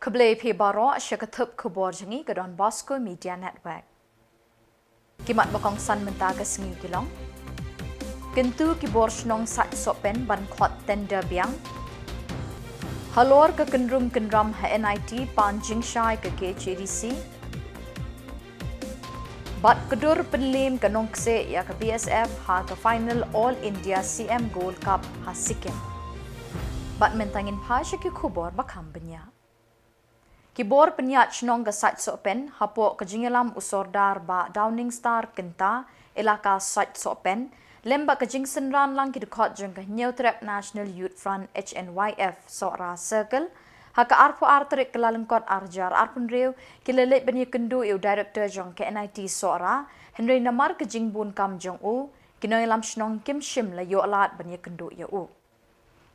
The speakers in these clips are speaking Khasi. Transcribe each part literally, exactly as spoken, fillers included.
Khublei phi baroh sha ka thup khubor jong ngi ka Don Bosco Media Network. Ki mat ba kongsan mynta ka sngi ki long: Kyntu ki bor shnong Saitsohpen ban khot tender biang. Halor ka kynrum kynram ha N I T pan jingshai ka K H A D C. Bad kdur pynliem ka nongkseh ïa ka B S F ha ka final All India C M Gold Cup ha Sikkim. Bad mynta ngin phai sha ki khubor ba kham bniah. Ki bor pynïaid shnong ka Saitsohpen hapoh ka jingïalam u Sordar Bah Downing Star Kynta, Elaka Saitsohpen, lem bad ka jingsynran lang ki dkhot jong ka Hynñiewtrep National Youth Front, H N Y F, Sohra Circle, ha ka arphew ar tarik Kyllalyngkot arhajar arphew hynriew, ki la leit ban ïakynduh ïa u Director jong ka N I T Sohra, hynrei namar ka jingbun kam jong u, ki nongïalam shnong kim shym la ïoh lad ban ïakynduh ïa u.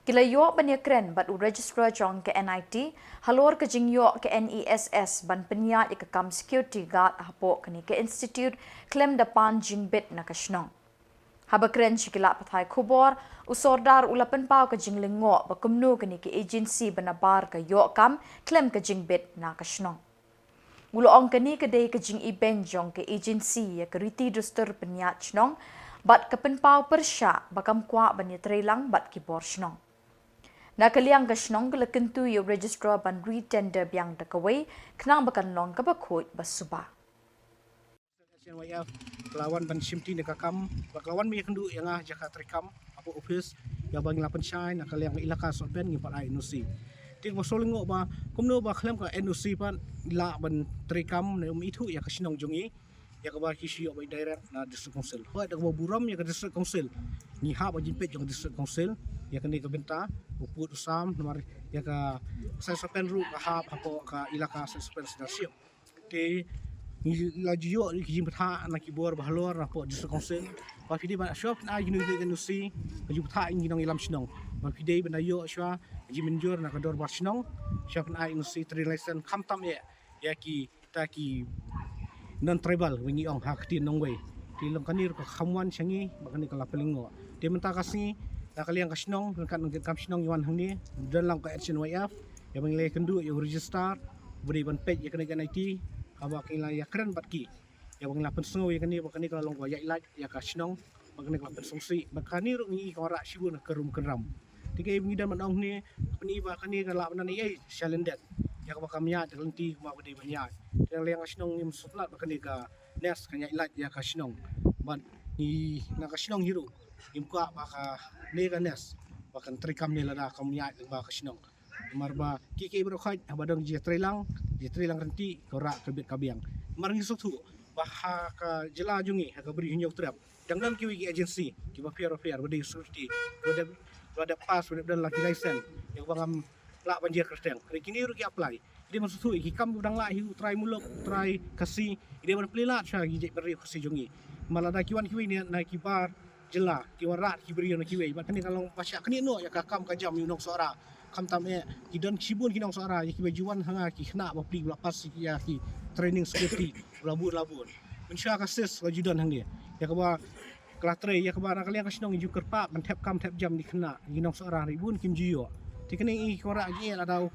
Ki la ïoh ban ïakren bad u Registrar jong ka N I T halor ka jingïoh ka N E S S ban pynïaid ïa ka kam security guard hapoh kane ka institute khlem da pan jingbit na ka shnong. Haba kren sha ki lad pathai khubor, u Sordar u la pynpaw ka jinglyngngoh ba kumno kane ka agency ba nabar ka ïoh kam khlem ka jingbit na ka shnong. U la ong kane ka dei ka jingibeiñ jong ka agency ïa ka riti dustur pynïaid shnong bad ka pynpaw pyrshah ba kam kwah ban ïatreilang bad ki bor shnong. Na ka liang ka shnong ka la kyntu ïa u Registrar ban re-tender biang da kawei khnang ba kan long kaba khuid ba suba. H N Y F ka la wan ban shimti na ka kam, ba ka la wan ban ïakynduh ïa nga ha ka treikam hapoh office, ïa ba ngi la pynshai na ka liang ka Elaka Sohpen ngim pat ai N O C. Te ba shu lyngngoh ba kumno ba khlem ka N O C pat ngi lah ban treikam ne um ithuh ïa ka shnong jong ngi, ïa kaba ki shu ïoh bai direct na District Council. Hooid, da kaba burom ïa ka District Council, ngi hap ha jingpeit jong ka District Council ïa kane ka bynta, u pud u sam, namar ïa ka Saitsohpen ruh ka hap hapoh ka Elaka Saitsohpen Sirdarship. Te ngi la ju ïoh ki jingbatai na ki bor ba halor napoh District Council ba phi dei ban shu pynai jingïohi N O C, ka jingbatai jong ki nongïalam shnong ba phi dei ban ïoh shuwa ka jingmynjur na ka dorbar shnong, shu pynai N O C, trading license, khamtam eh ïa kita ki non-tribal ba ngi ong ha ka ktien nongwei. Te long kane ruh ka kham wan sha ngi ba kane ka la pynlyngngoh. Te mynta ka sngi na ka liang ka shnong, ryngkat nongtrei kam shnong ngi wan hangne, don lang ka H N Y F, ïa ba ngi la ïakynduh ïa u Registrar ba dei ban peit ïa kane ka N I T, haba ki la ïakren bad ki, ïa ba ngi la pynsngew ïa kane ba kane ka la long kaba ïaid lait ïa ka shnong, ba kane ka la pynsngewsih, ba kane ruh ngi ka wanrah shibun ka rum kynram. Te kaei ba ngi dang ban ong hangne, pyn-i ba kane ka lah ban ïaid shalyndet ïa kaba kam ïaid da ka lynti kumba dei ban ïaid. Te na ka liang ka shnong ngim sngewtynnat ba kane ka NES kan ïaid lait ïa ka shnong. Bad ngi na ka shnong hi ruh ngim kwah ba kane ka NES ba kan treikam ne lada kam ïaid lyngba ka shnong. Namar ba ki, ki baroh khoit haba dang jia treilang, jia treilang ryntih, ka rah ka bit ka biang. Namar ngi sngewthuh ba ha ka jylla jong ngi, ha ka Bri Hynñiewtrep, dang don kiwei ki agency kiba pher ba pher, ba dei security, ba dep, ba dep pass, ba dep don la ki license, ïa ba ngam lah ban jia kyrteng. Hynrei kine ruh ki apply. Ki dei ban sngewthuh ïa ki kam kiba dang lah hi u trai muluk, u trai Khasi, ki dei ban plie lad sha ki jaitbynriew Khasi jong ngi. Namar lada ki wan kiwei na, na ki bar jylla, ki wanrah ki briew na kiwei. Bad kane ka long ba shah knieh noh ïa ka kam ka jam ïa u nong Sohra. Khamtam eh ki don shibun ki nong Sohra ïa kiba ju wan ha nga, ki khynnah ba plie ba la pass ïa ki training security ba la bun la bun. Mynshuwa ka SIS la ju don hangne. Ïa kaba ka la trei, ïa kaba na ka liang ka shnong ju kyrpad ban thep kam thep jam ïa ki khynnah, ïa ki nong Sohra, hynrei bun kim ju ïoh. Te kane i ka wanrah jingeh lada,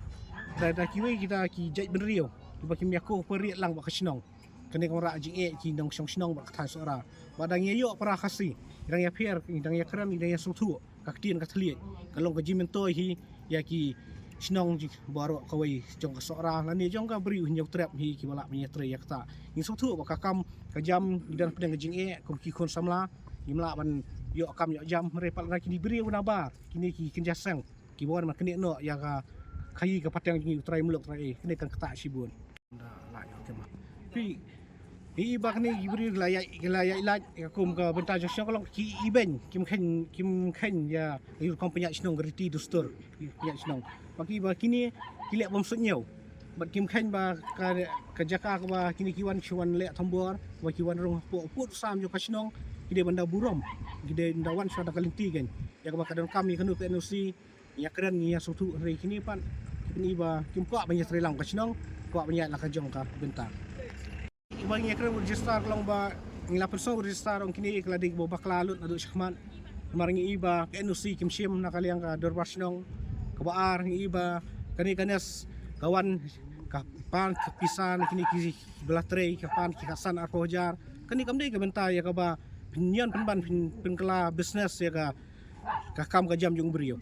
lada kiwei kita ki jaitbynriew kiba kim ïakoh pyrshah lang bad ka shnong. Kane ka wanrah jingeh ki nongshong shnong bad ka thaiñ Sohra. Ba dang ïa ïoh para Khasi, dang ïa pher, dang ïa kren, dang ïa sngewthuh ka ktien ka thylliej, ka long ka jingmyntoi hi ïa ki shnong jong baroh kawei jong ka Sohra lane jong ka Bri Hynñiewtrep hi kiba lah ban ïatrei ïa kata. Ngi sngewthuh ba ka kam ka jam ngi dang pdeng ka jingeh kum ki khun samla, ngim lah ban ïoh kam ïoh jam, hynrei pat lada kine briew nabar, kine ki kynja seng kiba wan ban knieh noh ïa ka khaïi ka pateng jong ngi u trai muluk trai ei, kane kan ktah shibun. Phi, i ba kane ki briew la ïaid, la ïaid lait ïa ka kum ka bynta jong shnong ka long ki ibeiñ, kim kheiñ, kim kheiñ ïa ka rukom pynïaid shnong, ka riti dustur pynïaid shnong. Ba ki, ba kine ki leh bym suidñiew. Bad kim kheiñ ba ka, ka jaka kaba kine ki wan, ki wan leh thombor, ba ki wan rung hapoh pud sam jong ka shnong, ki dei ban da burom, ki dei ban da wan shuwa da ka lynti kein. Ïa kaba ka donkam ïa kano ka N O C, ïa kren, ïa sngewthuh, hynrei kine pat ki pyn-i ba kim kwah ban ïatrei lang ka shnong, kwah ban ïaid la ka jong ka bynta. Ba ngi ïa kren u Registrar ka long ba ngi la pynsngew u Registrar ong kine ka la dei ba bakla lut naduh shakhmat. Namar ngi i ba ka N O C kim shim na ka liang ka dorbar shnong. Kaba ar ngi i ba kane ka NES Ka wan ka pan ka pisa na kine ki ba la trei, ka pan ki khatsan arphew hajar. Kane kam dei ka bynta ïa kaba pynïon pynban pyn, pynkylla business ïa ka, ka kam ka jam jong u briew.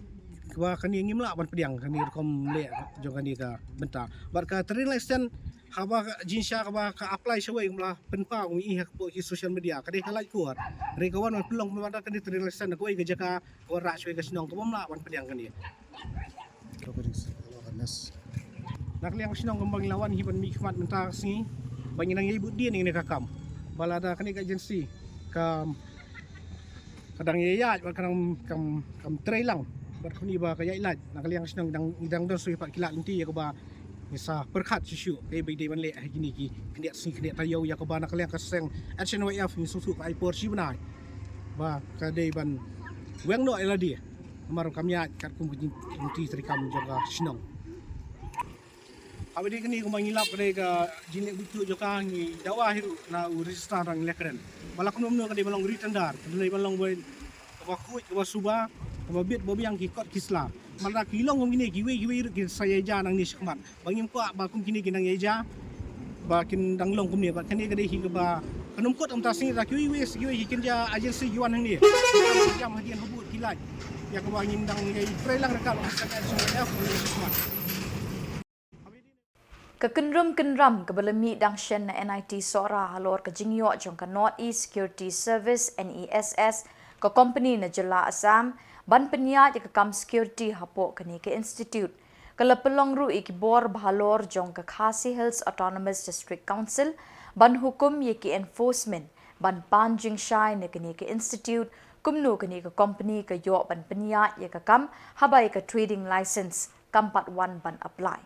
Kaba kane ngim lah ban pdiang kane rukom leh jong kane ka bynta. Bad ka trading license haba ka jingshisha kaba ka apply shawei kam lah pynpaw ngi ïohi ha kpoh ki social media. Ka dei ka lait kor. Hynrei ka wan ban pynlong pynban kane trading license na kawei ka jaka kaba rah shawei ka shnong kaba ym lah ban pdiang kane. Na ka liang ka shnong kumba ngi la wan hi ban mih khmat mynta ka sngi ba ngi nang ïai bud dien ïa kane ka kam. Ba lada kane ka agency ka, ka dang ïaid bad ka dang kam, kam trei lang bad kane ba ka ïaid lait, na ka liang ka shnong dang, dang don shuh pat ki lad lynti ïa kaba ngi sa pyrkhat shuh shuh kaei ba dei ban leh ha kine ki khyndiat sngi khyndiat taïew ïa kaba na ka liang ka seng H N Y F ngi sngewthuh ka ai por shi bnai ba ka dei ban weng noh ïa lade. Namar kam ïaid katkum ka jingtrei kam jong ka shnong. Haba dei kane kumba ngi lap ka dei ka jingleh buit jong ka, ngi dawa hi ruh na u Registrar Rangleh Kren ba la kumno kumno ka dei ban long retender, ka dei ban long ba kaba khuid, kaba suba, kaba bit ba biang ki kot ki sla. Namar da ki long kum kine kiwei kiwei ruh kin sa ïaid ja nangne shakhmat. Ba ngim kwah ba kum kine ki nang ïaid ja ba kin dang long kumne. Bad kane ka dei hi kaba kan ym kut, ym ta sngi da kiwei kiwei kiwei ki kynja agency ki wan hangne. Ki jam hadien habud ki lait ïa kaba ngin dang ïai trei lang ryngkat bad ka seng H N Y F. Ka kynrum kynram kaba la mih dang shen na N I T Sohra halor ka jingïoh jong ka North East Security Service, N E S S, ka company na jylla Assam, ban pynïaid ïa ka kam security hapoh kane ka institute. Ka la pynlong ruh ïa ki bor bha halor jong ka Khasi Hills Autonomous District Council ban hukum ïa ki enforcement ban pan jingshai na kane ka institute, kumno kane ka company ka ïoh ban pynïaid ïa ka kam haba ïa ka trading license kam pat wan ban apply.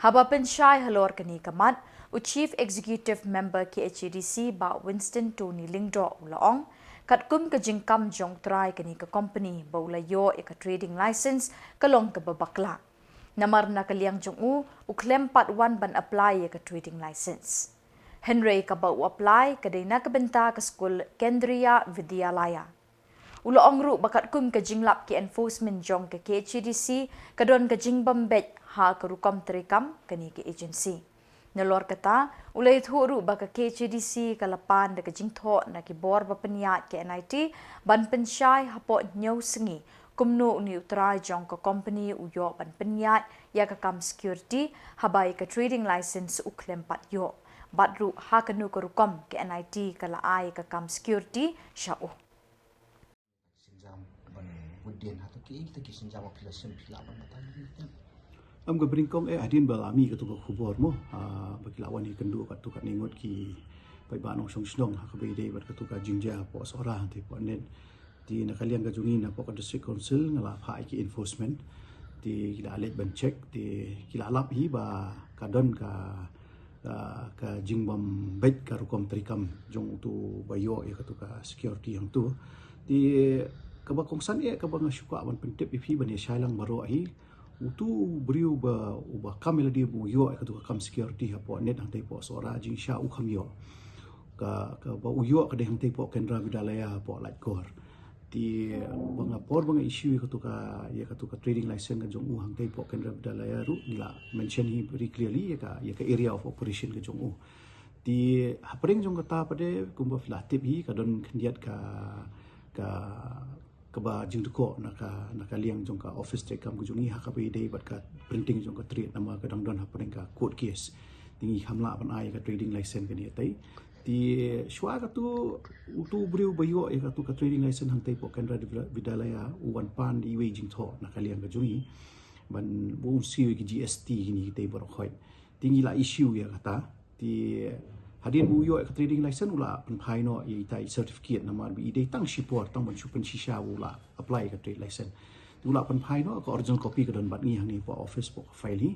Haba pynshai halor kane ka mat, u Chief Executive Member K H A D C Bah Winston Tony Lyngdoh u la ong, katkum ka jingkam jong u trai kane ka company ba u la ïoh ïa ka trading license ka long kaba bakla. Namar na ka liang jong u, u khlem pat wan ban apply ïa ka trading license. Hynrei kaba u apply ka dei na ka bynta ka skul Kendriya Vidyalaya. U la ong ruh ba katkum ka jinglap ki enforcement jong ka K H A D C ka don ka jingbym beit ha ka rukom treikam kane ka agency. Nalor kata, u la ïathuh ruh ba ka K H A D C ka la pan da ka jingthoh na ki bor ba pynïaid ka N I T ban pynshai hapoh hynñiew sngi kumno une u trai jong ka company u ïoh ban pynïaid ïa ka kam security haba ïa ka trading license u khlem pat ïoh. Bad ruh ha kano ka rukom ka N I T ka la ai ïa ka kam security sha u. Sienjam ban bud dien ha to ki, to ki sienjam ba phi la shem phi lah ban batai. Em, ka bring kong, eh, hadien ba la mih katu ka khubor mo, ah, ba ki la wan ïakynduh katu katne ngut ki paidbah nongshong shnong ha kaba ïadei bad katu ka jingjia hapoh Sohra hangtei hapoh Net. Te na ka liang ka jong ngi na hapoh ka District Council nga la phah ïa ki enforcement. Te ki la leit ban check, te ki la lap hi ba ka don ka, ah, ka jingbym beit ka rukom treikam jong utu ba ïoh ïa katu ka security hangtu. Te kaba kongsan eh kaba nga shu kwah ban pyntip ïa phi ban ïa shai lang baroh hi. Utu u briew ba, uba kam ïa lade ba u ïoh ïa katu ka kam security hapoh Net hangtei hapoh Sohra, jingshisha u kham ïoh. Ka, kaba u ïoh ka dei hangtei hapoh Kendra Vidyalaya hapoh Laitkor. Te ba nga por ba nga issue ïa katu ka, ïa katu ka trading license ka jong u hangtei hapoh Kendra Vidyalaya ruh ngi la mention hi very clearly ïa ka, ïa ka area of operation ka jong u. Te hapdeng jong kata pat de kumba phi la tip hi ka don khyndiat ka, ka, kaba jingdukok na ka, na ka liang jong ka office treikam ka jong ngi ha kaba ïadei bad ka printing jong ka trade namar ka dang don hapdeng ka court case. Te ngi kham lah ban ai ka trading license kane tei. Te shuwa katu, utu u briew ba ïoh ïa katu ka trading license hangtei hapoh Kendra Vidyalaya u wan pan da iwei i jingthoh na ka liang ka jong ngi ban ba un siew ïa ki G S T kine kitei baroh khoit. Te ngi la issue ïa kata. Te hadien ba u ïoh ïa ka trading license u la pynphai noh ïa ita i certificate namar ba i dei tang shipor tang ban shu pynshisha ba u la apply ïa ka trade license. Te u la pynphai noh, ka original copy ka don bad ngi hangne hapoh office hapoh ka file hi.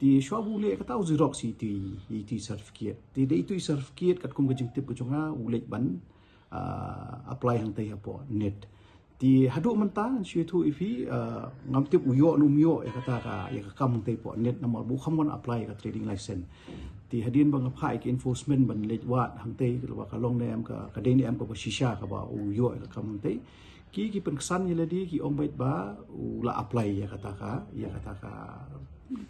Te shuwa ba u leh kata u xerox ïa ita i, ita i certificate. Te da ita i certificate katkum ka jingtip ka jong nga u leit ban, ah, apply hangtei hapoh Net. Te haduh mynta ngan shu ïathuh ïa phi, ah, ngam tip u ïoh ne um ïoh ïa kata ka, ïa ka kam hangtei hapoh Net namar ba u kham wan apply ïa ka trading license. Te hadien ba nga phah ïa ki enforcement ban leit wad hangtei kaba ka long ne em ka, ka dei ne em kaba shisha kaba u ïoh ïa ka kam hangtei. Ki, ki pynksan ïa lade ki ong beit ba u la apply ïa kata ka, ïa kata ka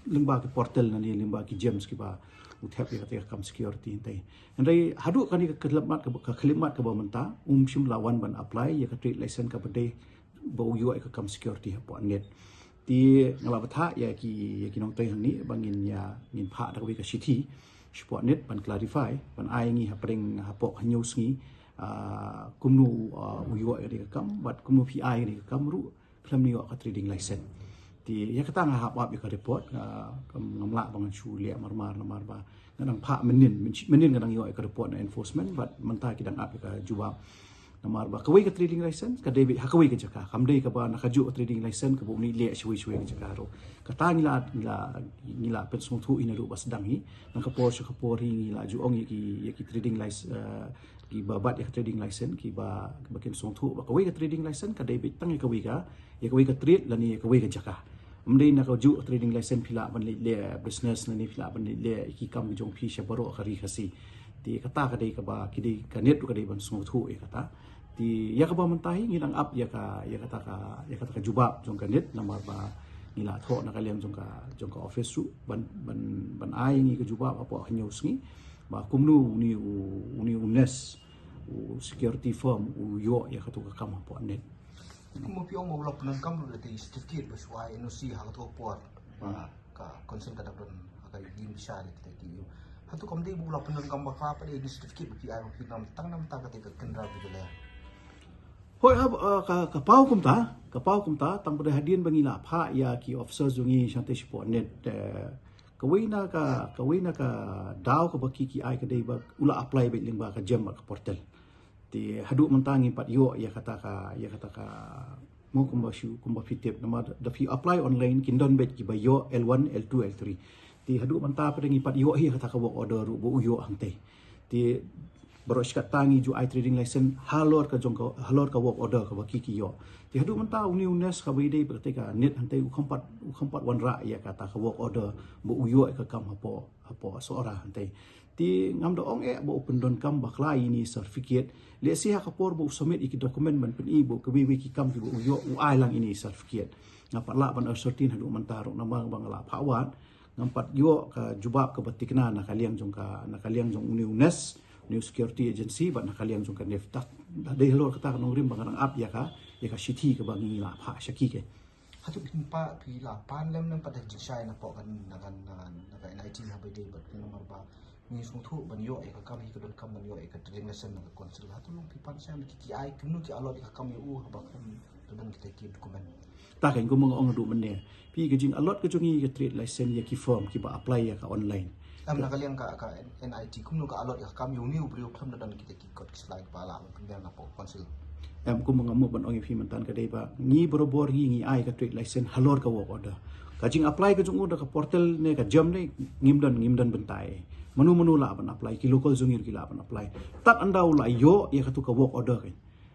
lyngba ki portal lane lyngba ki GeMS kiba u thep ïa kata ka kam security hangtei. Hynrei haduh kane ka khyllipmat kaba, ka khyllipmat kaba mynta, um shym la wan ban apply ïa ka trade license kaba dei ba u ïoh ïa ka kam security hapoh net. Te nga la bthah ïa ki, ïa ki nongtei hangne ba ngin ïa, ngin phah da kawei ka shithi shapoh net ban clarify, ban ai ngi hapdeng hapoh hynñiew sngi, ah, kumno, ah, u ïoh ïa kane ka kam, bad kumno phi ai ïa kane ka kam ruh khlem ïoh ka trading license. Te ïa kata nga hap ap ïa ka report, ah, kam, ngam lah ba ngan shu leh marmar namar ba nga dang phah mynnin, mynnin nga dang ïoh ïa ka report na enforcement, bad mynta ki dang ap ïa ka jubab. Namar ba kawei ka trading license ka dei beit ha kawei ka jaka, kam dei kaba na kajuh ka trading license kaba u mih leh shawei shawei ka jaka ruh. Kata ngi la, ngi la, ngi la pynsngewthuh hi naduh ba sdang hi. Na ka por sha ka por hi ngi la ju ong ïa ki, ïa ki trading license, eh, kiba bat ïa ka trading license, kiba, kiba kin sngewthuh ba kawei ka trading license ka dei beit tang ïa kawei ka, ïa kawei ka trade lane ïa kawei ka jaka. Ym dei na kajuh ka trading license phi lah ban leit leh business lane phi lah ban leit leh ïa ki kam ki jong phi sha baroh ka ri Khasi. Te kata ka dei kaba, ki dei, ka net ruh ka dei ban sngewthuh ïa kata. Te ïa kaba mynta hi ngi dang ap ïa ka, ïa kata ka, ïa kata ka jubab jong ka net namar ba ngi la thoh na ka liang jong ka, jong ka office ruh ban, ban, ban ai ngi ka jubab hapoh hynñiew sngi ba kumno une u, une u NES, u security firm u ïoh ïa katu ka kam hapoh net. Kumba phi ong ba u la pyndonkam ruh da ka certificate ba shu ai NOC ha katu ka por ba ka council ka dap don ha ka ïing bishar ïa kita ki ïing. Hato kam dei ba u la pyndonkam bakla pat ïa ka certificate ba phi ai ba phi nam tang nam ta kata ka kyndra ba ki leh. Hooid, ha, ah, ka, ka paw kumta, ka paw kumta, tang ba dei hadien ba ngi la phah ïa ki officers jong ngi shangtei shapoh net, eh, kawei na ka, kawei na ka daw kaba ki, ki ai ka dei ba u la apply beit lyngba ka GeM bad ka portal. Te haduh mynta ngim pat ïoh ïa kata ka, ïa kata ka, mo kumba shu, kumba phi tip, namar da phi apply online kin don beit kiba ïoh L one, L two, L three. Te haduh mynta pat ngim pat ïoh hi ïa kata ka work order ruh ba u ïoh hangtei. Te baroh shi katta ngi ju ai trading license halor ka jong ka, halor ka work order kaba ki, ki ïoh. Te haduh mynta une u NES kaba ïadei bad kata ka net hangtei u kham pat, u kham pat wanrah ïa kata ka work order ba u ïoh ïa ka kam hapoh, hapoh Sohra hangtei. Te ngam da ong eh ba u pyndonkam bakla ïa ine i certificate. Lehse ha ka por ba u submit ïa ki document ban pyni ba kawei kawei ki kam kiba u ïoh u ai lang ine i certificate. Nga pat lah ban ascertain haduh mynta ruh namar ba nga la phah wad. Ngam pat ïoh ka jubab kaba thikna na ka liang jong ka, na ka liang jong une u NES, une u security agency, bad na ka liang jong ka NEFT. Te dei halor kata ka nongrim ba nga dang ap ïa ka, ïa ka shithi kaba ngi la phah sha ki. Hato phin pat, phi la pan lem lem pat da ka jingshai na poh ka, na ka, na ka, na ka NIT ha ba ïadei bad phi namar ba ngi sngewthuh ban ïoh ïa ka kam hi ka donkam ban ïoh ïa ka trading license na ka council. Hato long phi pan shai na ki, ki ai kumno ki allot ïa ka kam ïa u haba khlem da don kita ki document. Ta kein kumba nga ong haduh mynne. Phi, ka jingallot ka jong ngi ka trade license ïa ki firm kiba apply ïa ka online. Em, na ka liang ka, ka NIT kumno ka allot ïa ka kam ïa une u briew khlem da don kita ki kot ki sla kiba lah ban pynbiang na poh council. Em, kumba nga mut ban ong ïa phi mynta ka dei ba ngi barabor ngi, ngi ai ka trade license halor ka work order. Ka jingapply ka jong u da ka portal ne ka GeM ne ngim don, ngim don bynta ei. Mano mano lah ban apply, ki local jong ngi ruh ki lah ban apply. Tad ynda u la ïoh ïa katu ka work order kein.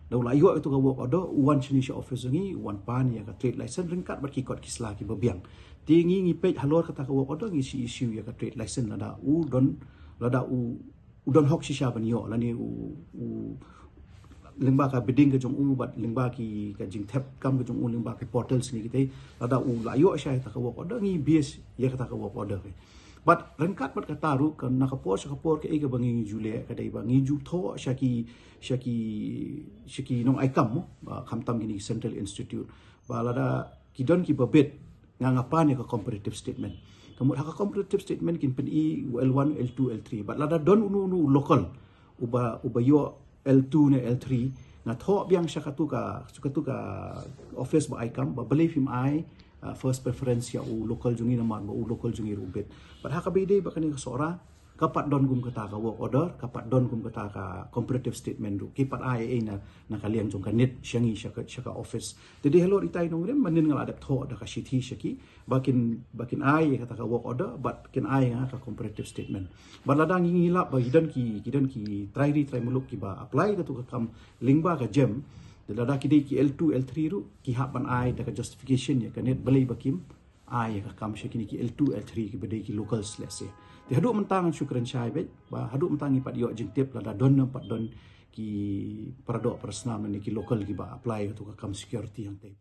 Da u la ïoh ïa katu ka work order, u wan shane sha office jong ngi, u wan pan ïa ka trade license ryngkat bad ki kot ki sla kiba biang. Te ngi, ngi peit halor kata ka work order ngi sa issue ïa ka trade license lada u don, lada u u don hok shisha ban ïoh, lane u, u lyngba ka bidding ka jong u bad lyngba ki, ka jingthep kam ka jong u lyngba ki portals ne kitei, lada u la ïoh shisha ïa kata ka work order ngi base ïa kata ka work order. Bad ryngkat bad kata ruh ka, na ka por sha ka por kaei kaba ngi ju leh ka dei ba ngi ju thoh sha ki, sha ki, sha ki nong ai kam mo, ba khamtam kine ki central institute. Ba lada ki don kiba bid, nga, nga pan ïa ka comparative statement. Ka mut ha ka comparative statement kin pyni u L one, L two, L three. Bad lada don uno uno u local uba, uba ïoh L two ne L three, nga thoh biang sha katu ka, sha katu ka office ba ai kam, ba balei phim ai, uh, first preference ïa u local jong ngi namar ba u local jong ngi ruh u bid. Bad ha kaba ïadei bad kane ka Sohra, ka pat don kum kata ka work order, ka pat don kum kata ka comparative statement ruh. Ki pat ai ei na, na ka liang jong ka NIT sha ngi sha ka, sha ka office. Te dei halor itai nongrim, mynnin nga la dep thoh da ka shithi sha ki ba kin, ba kin ai kata ka work order bad kin ai nga ka comparative statement. Bad lada ngi, ngi lap ba ki don ki, ki don ki trai ri trai muluk kiba apply katu ka kam lyngba ka GeM, te lada ki dei ki L two, L three ruh, ki hap ban ai da ka justification ïa ka NIT balei ba kim ai ïa ka kam sha kine ki L two, L three kiba dei ki locals, let's say. Te haduh mynta ngan shu kren shai beit ba haduh mynta ngi pat ïoh jingtip lada don ne em pat don ki paradoh parasnam ne ki local kiba apply katu ka kam security hangtei.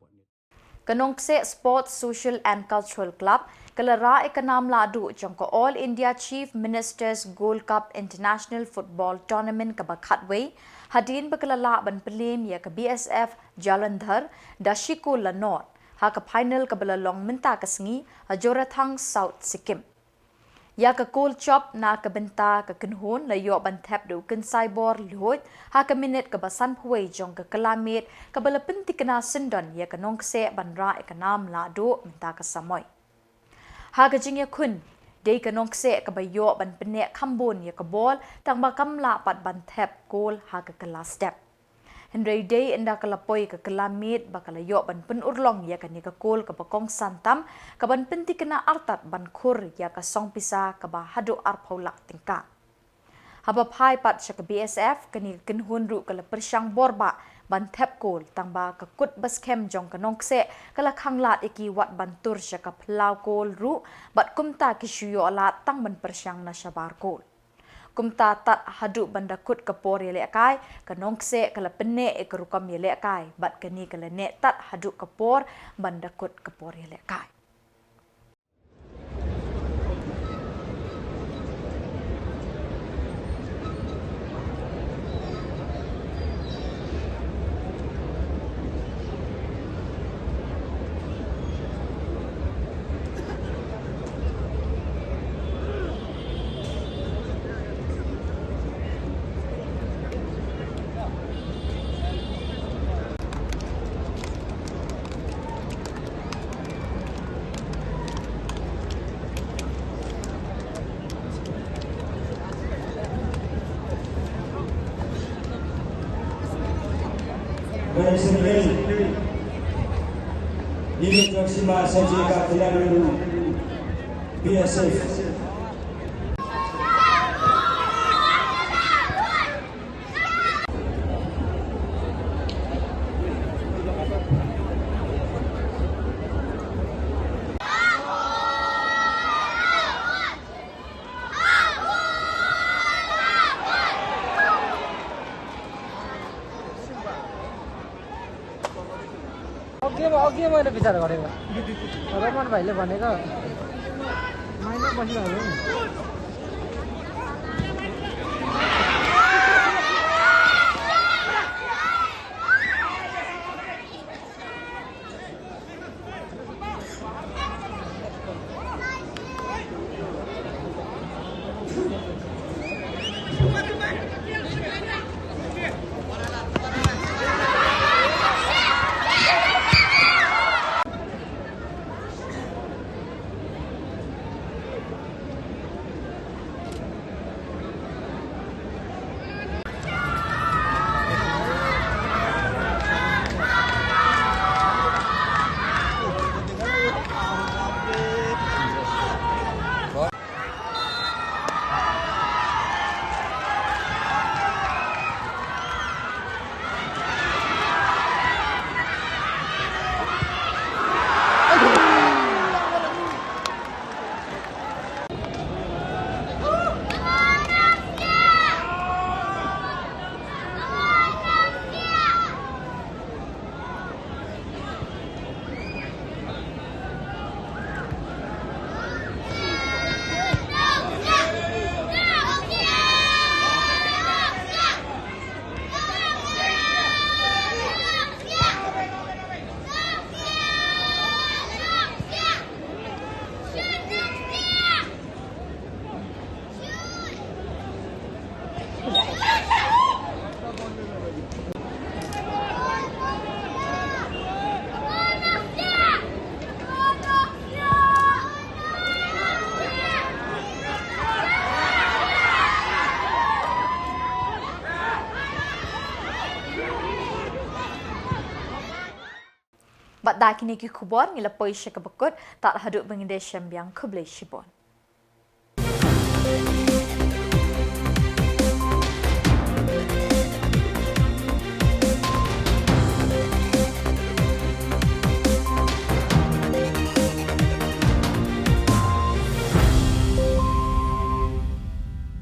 Ka Nongkseh Sports Social and Cultural Club ka la rah ïa ka nam lahduh jong ka All India Chief Minister's Gold Cup International Football Tournament kaba khatwei, hadien ba ka la lah ban pynlem ïa ka B S F Jalandhar da shi kol la nod ha ka final kaba la long mynta ka sngi ha Jorathang, South Sikkim. Ïa ka kol jop na ka bynta ka kynhun la ïoh ban thep da u Kynsaibor Lhuid ha ka minit kaba sanphew wei jong ka kylla miet, kaba la pyntikna syndon ïa ka Nongkseh ban rah ïa ka nam lahduh mynta ka samoi. Ha ka jingïakhun, dei ka Nongkseh kaba ïoh ban pynneh khambun ïa ka bol, tangba kam lah pat ban thep kol ha ka kylla step. Hynrei dei ynda ka la poi ka kylla miet ba ka la ïoh ban pynurlong ïa kane ka kol kaba kongsan tam, kaban pyntikna artat ban khur ïa ka song pisa kaba haduh arphew lak tyngka. Haba phai pat sha ka B S F, kane ka kynhun ruh ka la pyrshang bor bha ban thep kol, tangba ka kut ba skhem jong ka Nongkseh ka la khanglad ïa ki wat ban tur sha ka phyllaw kol ruh, bad kumta ki shu ïoh lad tang ban pyrshang na shabar kol. Kumta tad haduh ban da kut ka por ïalehkai, ka Nongkseh ka la pynneh ïa ka rukom ïalehkai, bad kane ka la neh tad haduh ka por ban da kut ka por ïalehkai. Ladies and gentlemen, ngi la jong sima sa jingïakap ïa ka B S F. Okay, okay, mana bicara kau dengan? Orang mana baik lepas ni kau? Main apa sih lalu? Bad da kine ki khubor ngi la poi sha kaba kut, tad haduh ban ïadei shem biang, khublei shibun.